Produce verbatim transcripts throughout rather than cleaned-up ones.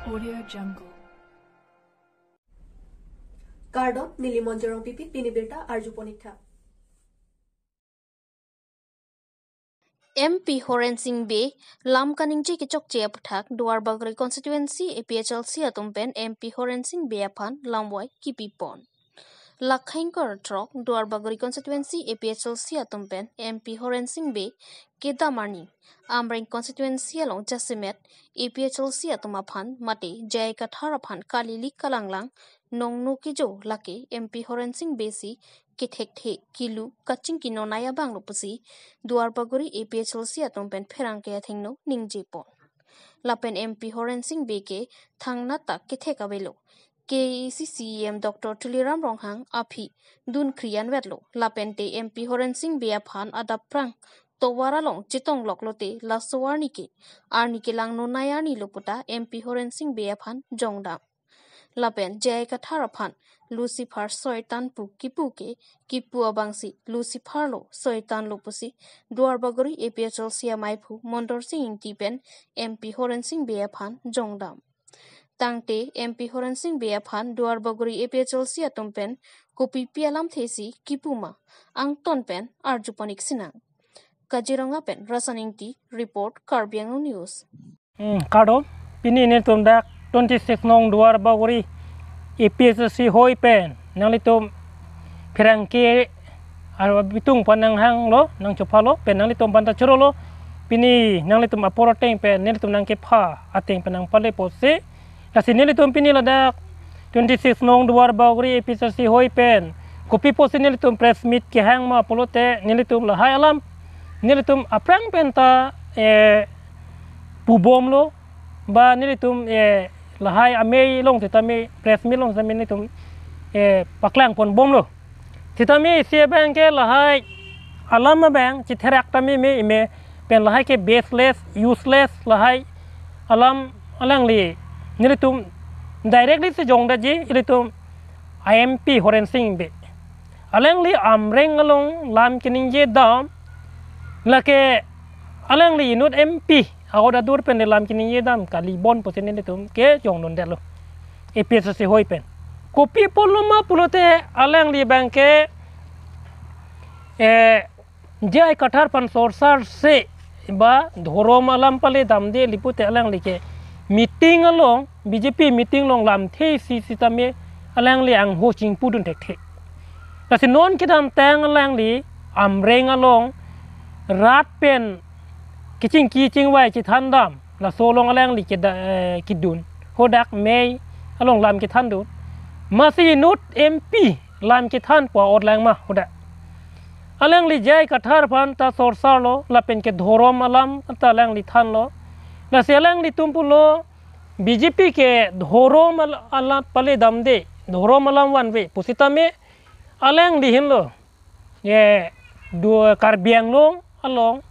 Audio Jungle. Kardom, neli Monjorong Pipi, pini birta arjupon ik tha. M P Horen Sing Bey lam kaningje kechokche aputhak Duarbagori constituency A P H L C atum pen M P Horen Sing Bey aphan lamvai kipipon. Lake ingkoi ra throk Duarbagori constituency A P H L C atum pen M P Horen Sing Bey kedam arni Amreng constituency along jasemet A P H L C atum aphan mate J I Kathar aphan kalilik kalanglang nongno kejo lake M P Horen Sing Bey si kethekthe kilu kachingki nonai abang lo pusi Duarbagori A P H L C atum pen pherangke athengno ningjepon. Lapen M P Horen Sing Bey ke thangnat ta kethek avelo. K A A C C E M Doctor Tuliram Ronghang aphi dun krian vetlo. Lapen te M P Horen Sing Bey aphan adapprang tovar along chetong lok lote laso arni ke arni kelang nonai arni lo puta M P Horen Sing Bey aphan jongdam. Lapen J I Kathar aphan Lucifer soitan pu kipu ke kipu abangsi Lucifer lo soitan lo pusi Duarbagori A P H L C amaiphu Mondor Sing Ingti pen M P Horen Sing Bey aphan jongdam. Tangte M P Horen Sing Bey aphan Duarbagori A P H L C atum pen kopipi alamthe si kipu ma angton pen arjupon ik sinang. Kaziranga pen Rasan Ingti report, Karbi Anglong News. Hmm, kardom, pini nelitum dak twenty six nong Duarbagori A P H L C hoi pen nanglitum pherangke arlo bitung aphan nanghanglo, nangchophalo, pen nanglitum aphan ta chorolo. Pini nanglitum apor ateng pen nelitum nangkepha ateng pen nangpale pusi. Lasi nelitum pini ladak twenty six nong Duarbagori A P H L C hoi pen kopi pusi nelitum press meet kehang ma pulote nelitum lahai alam nelitum aphrang pen ta, eh, pubomlo, ba nelitum, eh, lahai amei along sitame press meet along sitame nelitum, eh, paklangponbomlo. Sitame isi abang ke lahai alam abang chitherak tame me ime pen lahai ke baseless, useless lahai alam alangli nelitum directly si jongdetji ilitum M P Horen Sing Bey. Alangli Amreng along lam keningje dam, lake alangli inut M P ahok adur pen lam keningje dam kali bon pusi nelitum ke jongdundetlo A P H L C hoi pen. Kopi pulo ma pulote alangli abang ke, eh, J I Kathar aphan sorsar se ba dhorom alam pale damde li pulote alangli ke meeting along, B J P meeting along lamthe isi sitame alangli angho chingpudun thekthe. Lasi non kedamtang alangli Amreng along rat pen kechingki chingvai chethan dam, laso along alangli keda-, eh, kedun. Hadak mei along lam kethandun. Masi inut M P lam kethan pu a-ot lang ma hadak. Alangli J I Kathar aphan ta sorsarlo, lapen ke dhorom alam ta alangli thanlo. Lasi alanglitum pulo B J P ke dhorom al-, alam pale damde, dhorom alam vanve pusitame alangli henlo. Ye, du Karbi Anglong along,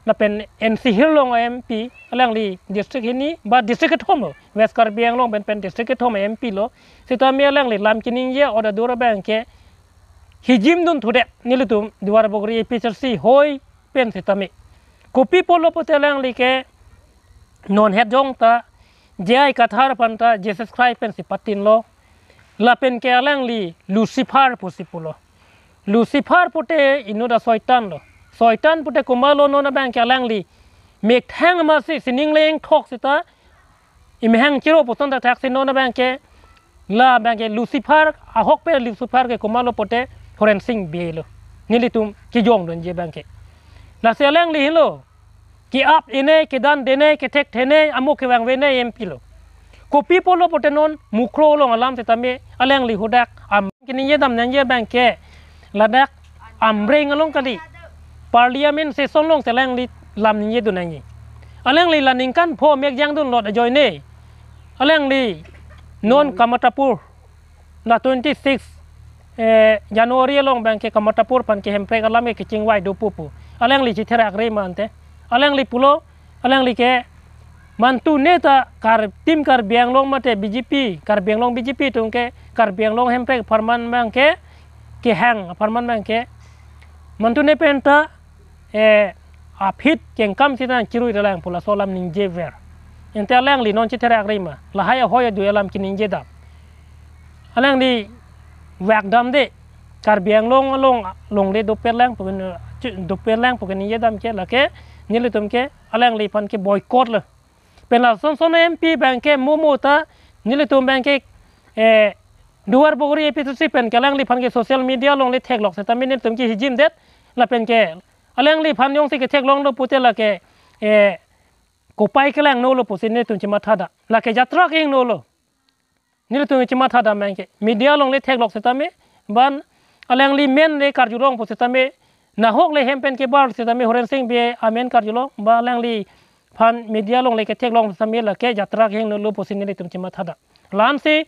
lapen N C Hills along M P, alangli district hini, ba district kethom lo, West Karbi Anglong pen pen district kethom M P lo, sitame alangli lam keningje ahok adur abang ke hijim dun thudet nelitum Duarbagori A P H L C hoi pen sitame. Kopi pulo pulote alangli ke non het jong ta J I Kathar aphan ta Jesus Christ pensi patinlo. Lapen ke alangli Lucifer pusi pulo. Lucifer pulote inut asoitan lo. Soitan pulote komatlo non abang ke alangli methang masi sining leng thok sita imhang chiro puson ta thak si non abang ke la abang ke Lucifer, ahok pen Lucifer ke komatlo pulote Horen Sing Bey lo. Nelitum kejongdunji abang ke. Lasi alangli helo ke-ap inei, kedan denei, kethekthei nei, amo kevang venei M P lo. Kopi pulo pulote non Mukroh along alam sitame alangli hadak Amreng keningje dam nangji abang ke ladak Amreng along kali. Parliament session along si alangli lam ningje dun nangji. Alangli la ningkan pho mek jangdun lot ajoine alangli non Kamatapur, la twenty six, eh, January along abang ke Kamatapur aphan ke Hemprek alam ke kechingvai do pupu. Alangli chitherak re ma ante. Alangli pulo, alangli ke mantu neta Kar-, Team Karbi Anglong mate B J P, Karbi Anglong B J P atum ke Karbi Anglong Hemprek apharman abang ke kehang apharman abang ke mantu ne pen ta, eh, aphi kengkam sita nangchirui ra lang pu laso alam ningjever. Ante alangli non chetherak ri ma? Lahai ahoi adui alam keningje dam. Alangli vak damde. Karbi Anglong along longle doperlang pu ke, doperlang pu keningje dam ke lake nelitum ke alangliphan ke boycott lo. Pen lason son M P abang ke mo mo ta nelitum abang ke, eh, Duar Bagori A P H L C pen ke alangliphan ke social media along le theklok setame nelitum ke hijim det lapen ke alangliphan jongsi ke theklonglo pute lake, eh, kopai kelangno lo pusi nelitum chematha dam. Lake jatra kehingno lo. Nelitum chematha dam abang ke media along le theklok setame, ban alangli amen le karjulong pu setame, nahok le hem pen kebar setame Horensing Bey amen karjulong, ba alangliphan media along le ketheklong setame lake jatra kehingno lo pusi nelitum chematha dam. La-ansi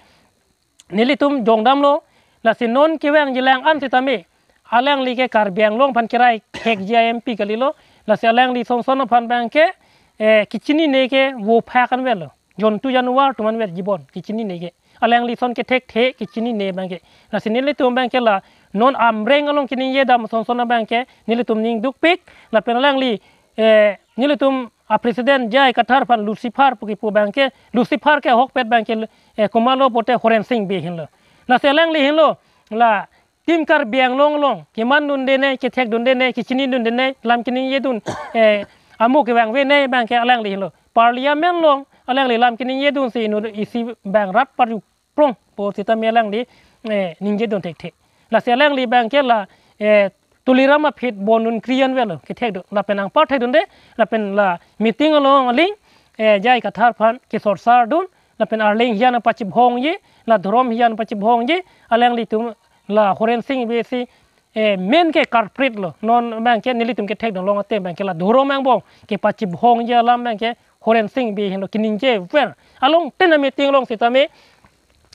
nelitum jongdamlo, lasi non kevangjilang an setame alangli ke Karbi Anglong aphan kerai thekji M P kalilo, lasi alangli son son aphan abang ke, eh, kechinine ke vo phak anvetlo. Jontu januar atum anvet jibon kechinine ke. Alangli son kethekthe kechinine abang ke. Lasi nelitum abang ke la non Amreng along keningje dam son son abang ke nelitum ning dukpik lapen alangli, eh, nelitum a-president J I Kathar aphan Lucifer pu kipu abang ke, Lucifer ke ahokpet abang ke, eh, komatlo pute Horensing Bey ahin lo. Lasi alangli ahin lo, la Team Karbi Anglong along kemandunde ne, kethekdunde ne, kechinidunde ne, lam keningjedun, eh, amo kevangve ne abang ke alangli ahin lo. Parliament along alangli lam keningjedunsi inut isi abang rat parju prong pu setame alangli, eh, ningjedun thekthe. Lasi alangli abang ke la, eh, Tuliram aphi bondun kri anvetlo kethekdun. Lapen anpar thekdunde, lapen la meeting along aling, eh, J I Kathar aphan kesorsardun, lapen arleng hijan pachibhongji, la dhorom hijan pachibhongji, alanglitum la Horensing Bey si, eh, main ke culprit lo. Non abang ke nelitum kethekdun long ate abang ke la dhorom angbong kepachibhongji alam abang ke Horensing Bey ahin lo keningjever. Along tena meeting along setame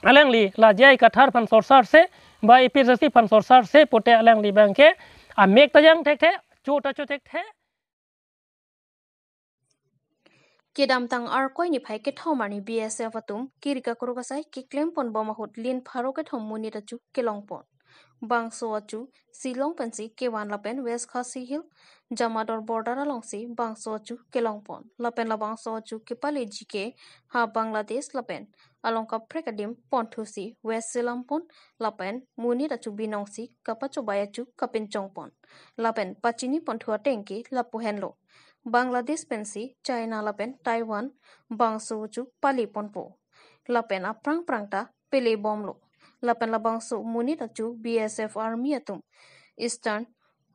alangli la J I Kathar aphan sorsarse, ba A P H L C aphan sorsarse pute alangli abang ke amek ta jang thekthe, cho ta cho thekthe. Kedamtang Arkoi niphai kethom arni B S F atum kiri kakrok asai keklem ponbom ahut lin pharo kethom monit achu kelong pon. Bangso achu Shillong pensi kevan lapen West Khasi Hills Jamador border alongsi bangso achu kelong pon. Lapen labangso achu kepaleji ke ha Bangladesh lapen along kaprek adim ponthusi West Silam pon lapen monit achu binongsi kapachobai achu kapinchong pon. Lapen pachini ponthu ateng ke lapu henlo. Bangladesh pensi China lapen Taiwan bangso achu pale ponpo. Lapen aphrang phrang ta pele bomlo. Lapen labangso monit achu B S F Army atum Eastern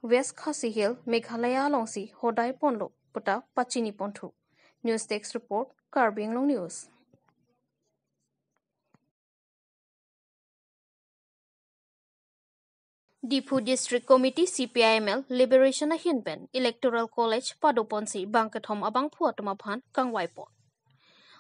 West Khasi Hills Meghalaya alongsi hodai ponlo puta pachini ponthu. News Desk Report, Karbi Anglong News. Diphu District Committee C P I M L Liberation ahin pen Electoral College padoponsi bangkethom abangphu atum aphan kangvaipon.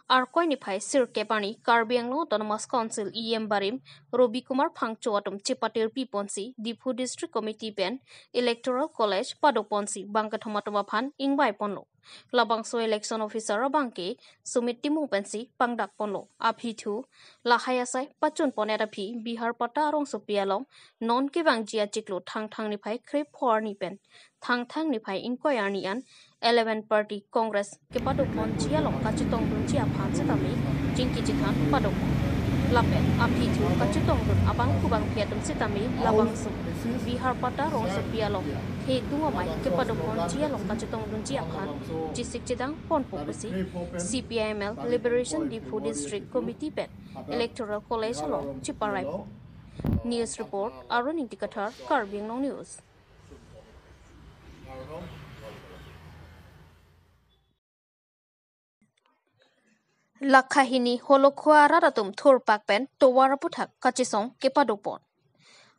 Arkoi niphai sirkep arni Karbi Anglong Autonomous Council E M barim Robi Kumar Phangcho atum chepatirpiponsi Diphu District Committee pen Electoral College padoponsi bangkethom atum aphan ingvaiponlo. Labangso election officer abang ke Sumit Timung pensi pangdakponlo. Aphi thu, lahai asai pachunponet aphi Bihar Patta arongsopi along non kevangji achiklo Thangthang niphai krepho arni pen Thangthang niphai ingkoi arni an eleven Party Congress kepadoponji along kachetongdunji aphan setame chingki chethan padopon. Lapen aphi thu kachetongdun abangphu bangphi atum setame labangso Bihar Patta arongsopi along thetung amei kepadoponji along kachetongdunji aphan chesik chedang ponpo pusi C P I M L Liberation Diphu District Committee pen Electoral College along cheparaipo. News Report, Arun Ingti Kathar, Karbi Anglong News. Lakha hini Holokhua arat atum thurpak pen tovar aputhak kachesong kepadopon.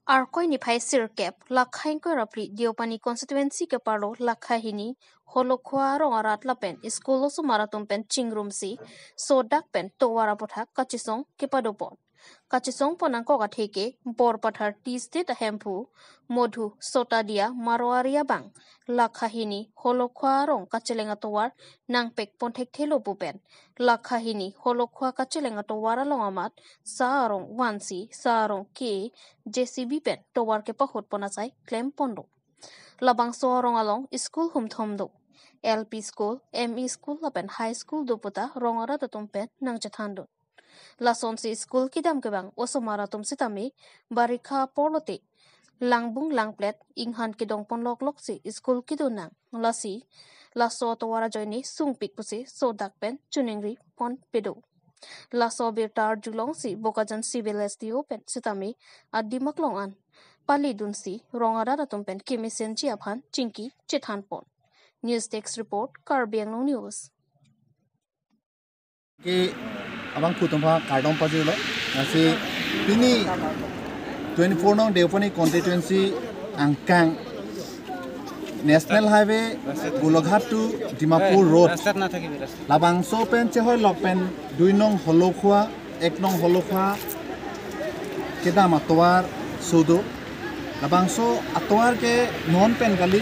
Arkoi niphai sirkep, Lakha ingkoi ra phli Deopani constituency keparlo Lakha hini Holokhua arong arat lapen school osomar atum pen chingrumsi sodak pen tovar aputhak kachesong kepadopon. Kachesongpon angkok athe ke Borpathar Tea Estate ahemphu Modhu Sotadia Marwari abang Lakha hini Holokhua arong kacheleng atovar nangpekpon thekthelo pu pen Lakha hini Holokhua kacheleng atovar along amat sa arong vansi sa arong ke J C B pen tovar kepahutpon asai klemponlo. Labangso arong along school humthom do. L P school, M E school lapen high school do puta rong arat atum pen nangchethandun. Lasonsi school kedam kevang osomar atum sitame barikha apor lote langbung langplet inghan kedongpon lokloksi school kedun nang. Lasi laso atovar ajoine sungpik pusi sodak pen choningri ponpe do. Laso abirta arjulongsi Bokajan Civil S D O pen sitame adim aklong an palidunsi rong arat atum pen kemesenji aphan chingki chethanpon. News Desk Report, Karbi Anglong News. Ke abang kutumpa kardom pajirlo. Lasi pini twenty-four nong Deopani constituency angkang National Highway Golaghat to Dimapur Road. Labangso pen chehoi lok pen dui nong Holokhua, ek nong Holokhua kedam atovar sudu. Labangso atovar ke non pen kali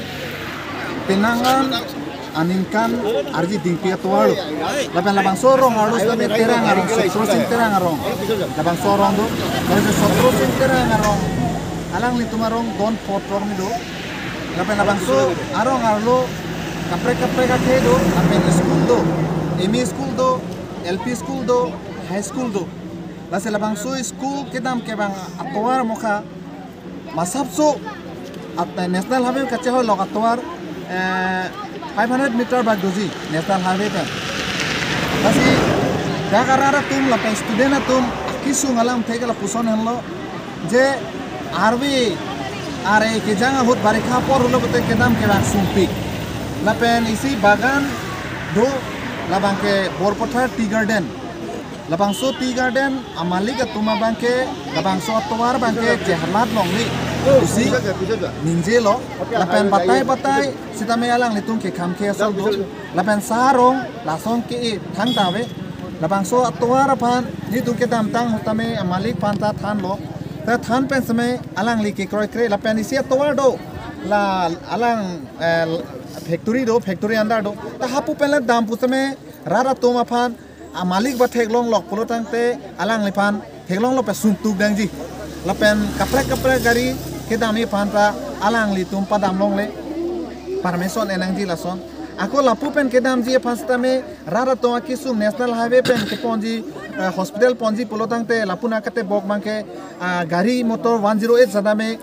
penang an aningkan arji dingpi atovar lo. Lapen labangso arong arlo sitame Terang arong, Sotro Sing Terang arong. Labangso arong do, labangso Sotro Sing Terang arong. Alanglitum arong don photrok ni do. Lapen labangso arong arlo kaprek kaprek akhei do, lapen school do, M E school do, L P school do, high school do. Lasi labangso school kedam kevang atovar mokha masapso at National Highway kachehoi lok atovar, eh, five hundred meter bak doji National Highway pen. Lasi dak arat atum lapen student atum kisung alamthe ke lapuson henlo je arve are kejang ahut barikha apor pulote kedam kevang sungpik. Lapen isi bagan do, labang ke Borpathar Tea Garden. Labangso Tea Garden amalik atum abang ke labangso atovar abang ke jehalat longle pusi ningjelo. Lapen batai batai sitame alanglitum kekham ke asol do. Lapen sa arong lason ke-e thangta ave. Labangso atovar aphan nelitum kedamtang ahut tame amalik aphan ta thanlo. Ta than pen sitame alangli kekroikre lapen isi atovar do, la alang, eh, factory do, factory under do. Ta hapu pen le dam pu sitame rat atum aphan amalik ba theklong lok pulo tangte alangliphan theklonglo pen sungtuk dangji. Lapen kaprek kaprek gari kedamji aphan ta alanglitum padam longle, permission en nangji lason. Ako lapu pen kedamji aphan sitame rat atum akisung National Highway pen keponji, eh, hospital ponji pulo tangte lapu na kate bok abang ke, ah, gari motor one zero eight sitame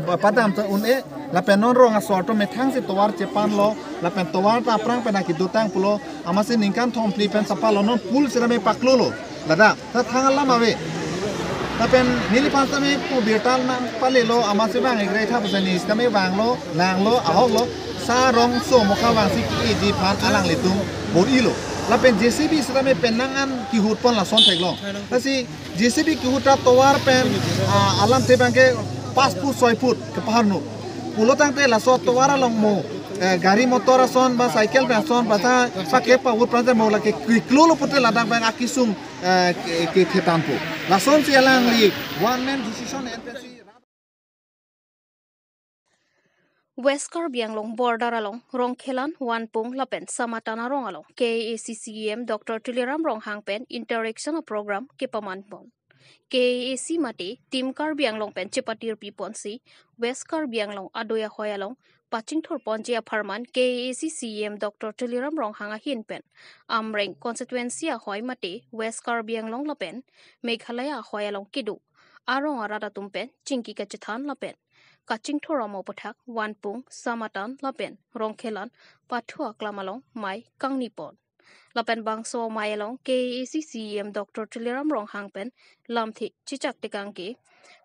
ba-, padam ta un-e, lapen non rong asor atum methang si tovar chepanlo, lapen tovar ta aphrang pen akidotang pulo, amatsi ningkan thom phli pen sapalo, non pool sitame paklolo, ladak ta thang alam ave. Lapen neliphan sitame pu birta nangpalelo, amatsi vang-ikre tha pusi ne sitame vanglo, nanglo, ahoklo, sa arongso mokha vangsi ke-eji aphan alanglitum bor-ilo. Lapen J C B sitame penang an kihut pon lason theklong. Lasi J C B kihut ta tovar pen, ah, alamthe abang ke pas foot soi foot kepaharno. Pulo tangte laso tovar along mo, eh, gari motor ason ba cycle pen ason ba ta pakep pavut pranja mo lake kiklolo pute ladak abang akisung, eh, ke, ke, kethanpo. Lasonsi alangli one man decision N P C. West Karbi Anglong border along Rongkhelan, Vanpung lapen Samatan arong along K A A C C E M Doctor Tuliram Ronghang pen interaction a-program kepaman pon. K A A C mate Team Karbi Anglong pen chepatir piponsi West Karbi Anglong adoi ahoi along pachingthur ponji apharman K A A C C E M Doctor Tuliram Ronghang ahin pen Amreng constituency ahoi mate West Karbi Anglong lapen Meghalaya ahoi along kedo arong arat atum pen chingki kachethan lapen kachingthur amo aputhak Vanpung, Samatan lapen Rongkhelan pathu aklam along mei kangni pon. Lapen bangso mei along K A A C C E M Doctor Tuliram Ronghang pen lamthe chechak tekang ke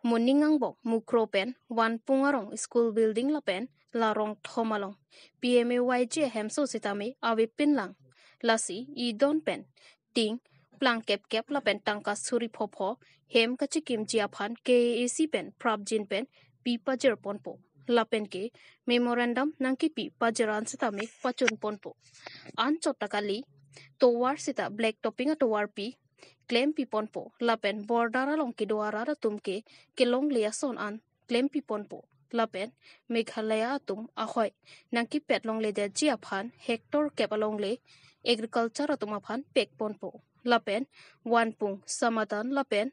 moning angbong Mukroh pen Vanpung arong school building lapen la rong thom along P M A Y G ahemso sitame avepin lang. Lasi idon pen ting plang kepkep lapen tangka suri phopho hem kachekimji aphan K A A C pen prapjin pen pi pajir ponpo. Lapen ke memorandum nangkepi pajir an sitame pachun ponpo. Anchot ta kali, tovar sita black topping atovar pi klempi ponpo. Lapen border along kedo arat atum ke kelongle ason an klempi ponpo. Lapen Meghalaya atum ahoi nangkepet longledetji aphan hectare kep alongle agriculture atum aphan pek ponpo. Lapen Vanpung, Samatan lapen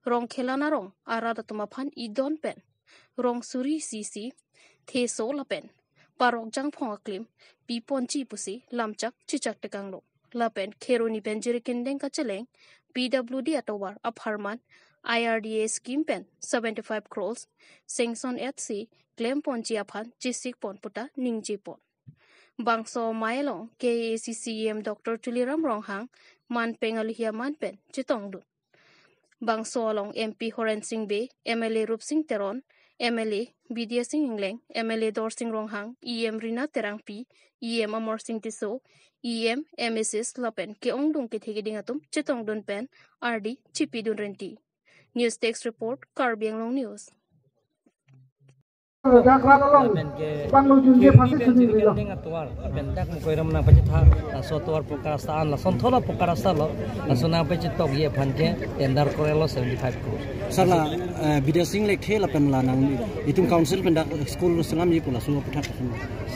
Rongkhelan arong arat atum aphan idon pen rong suri isi isi theso lapen parok jangphong aklim piponji pusi lamchak chichak tekanglo. Lapen Kheroni pen Jirikindeng kacheleng P W D atovar apharman I R D A scheme pen seventy-five crores sanction etsi klemponji aphan chesikpon puta ningjepon. Bangso amei along K A A C C E M Doctor Tuliram Ronghang manpeng aluhia man pen chetongdun. Bangso along M P Horen Sing Bey, M L A Rupsing Teron, M L A Bidya Sing Engleng, M L A Dorsing Ronghang, E M Rina Terangpi, E M Amar Sing Tisso, E M, M S S lapen ke-ongdung kethe keding atum chetongdun pen ardi chipidun renti. News Desk Report, Karbi Anglong News. Dak rat along, lapen ke bang lo junje Kheroni phasi pen suni Jirikindeng atovar, lapen dak Mukoiram nangpachetha, laso atovar pu karasta an, lason thola pu karasta lo, laso nangpachetokji aphan ke tender korelo seventy-five crore. Sir, la, eh, Bidya Sing Lekthe lapen la nang itum council pen dak school selamji pu laso aphuthak.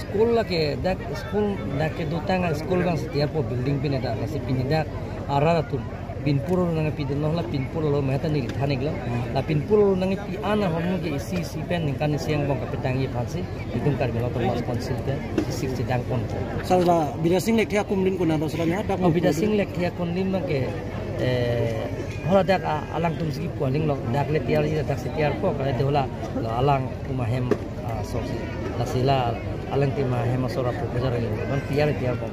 School lake dak school dak kedotang a-school bang setiap po building pine dak, lasi pini dak arat atum pinpur nangpidunlo, la pinpur lo mehta neli than-iklo. La pinpur nangpi an ahormu ke isi isi pen ningkan isi angbong kapatangji aphansi itum Karbi Anglong Autonomous Council pen isi isi dangpon. Sir, la Bidya Sing Lekthe akumlin konatlo sir, ya dak? Oh, Bidya Sing Lekthe akumlin abang ke, eh, hala dak a-, alangtum si kipu aling lo, dak le tiyarji, dak si tiyarpo, kali de hala lo alangtum ahem, ah, soksi. Lasi la alangtum ahem asor apo kejar aling lo, man tiyar tiyarpo.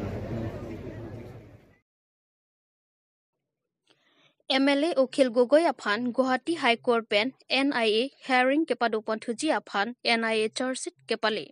M L A Akhil Gogoi aphan Guwahati High Court pen N I A hearing kepadoponthuji aphan N I A charge sheet kepale.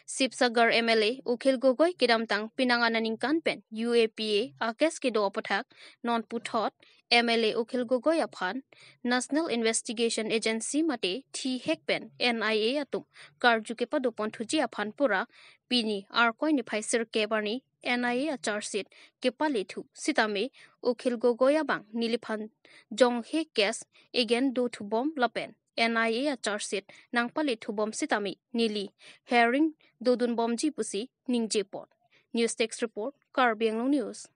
Sivasagar M L A Akhil Gogoi kedamtang penang aningkan pen U A P A a-case kedo aphuthak non puthot M L A Akhil Gogoi aphan National Investigation Agency mate thihek pen N I A atum karju kepadoponthuji aphan pura pini Arkoi niphai sirkep arni N I A a-charge sheet kepalethu sitame Akhil Gogoi abang neliphan jonghe case egen dothubom lapen N I A a-charge sheet nangpalethubom sitame neli hearing dodunbomji pusi ningjepon. News Desk Report, Karbi Anglong News.